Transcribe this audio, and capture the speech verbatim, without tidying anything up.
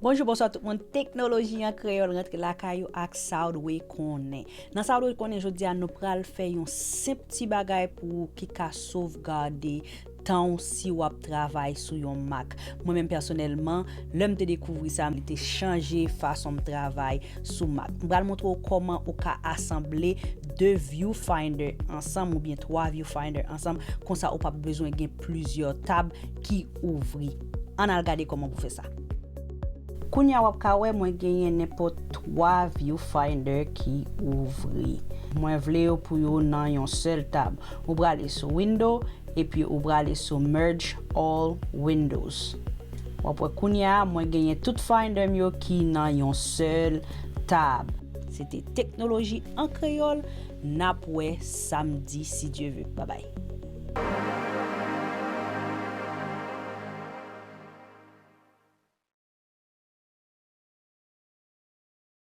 Bonjou, bonswa tout moun. Teknoloji an kreyòl rantre lakay ou ak Soudway Konnen. Nan Soudway Konnen jodi a, nou pral fè yon senp ti bagay pou ou ki ka sovgade tan w si w ap travay sou yon Mac. Mwen menm pèsonèlman, lè m te dekouvri sa, li te chanje fason m travay sou Mac. M pral montre w kòman ou ka asanble de viewfinder ansanm oubyen twa viewfinder ansanm, konsa ou p ap bezwen gen plizyè tab ki ouvri. Ann al gade kòman pou fè sa. Kounye a w ap ka wè mwen genyen nenpòt twa viewfinder ki ouvri. Mwen vle yo pou yo nan yon sèl tab. Ou prale sou Window, epi ou prale sou Merge All Windows. W ap wè kounye a mwen genyen tout finder m yo ki nan yon sèl tab. Se te teknoloji an kreyòl, n ap wè samdi si Dye ve. Babay.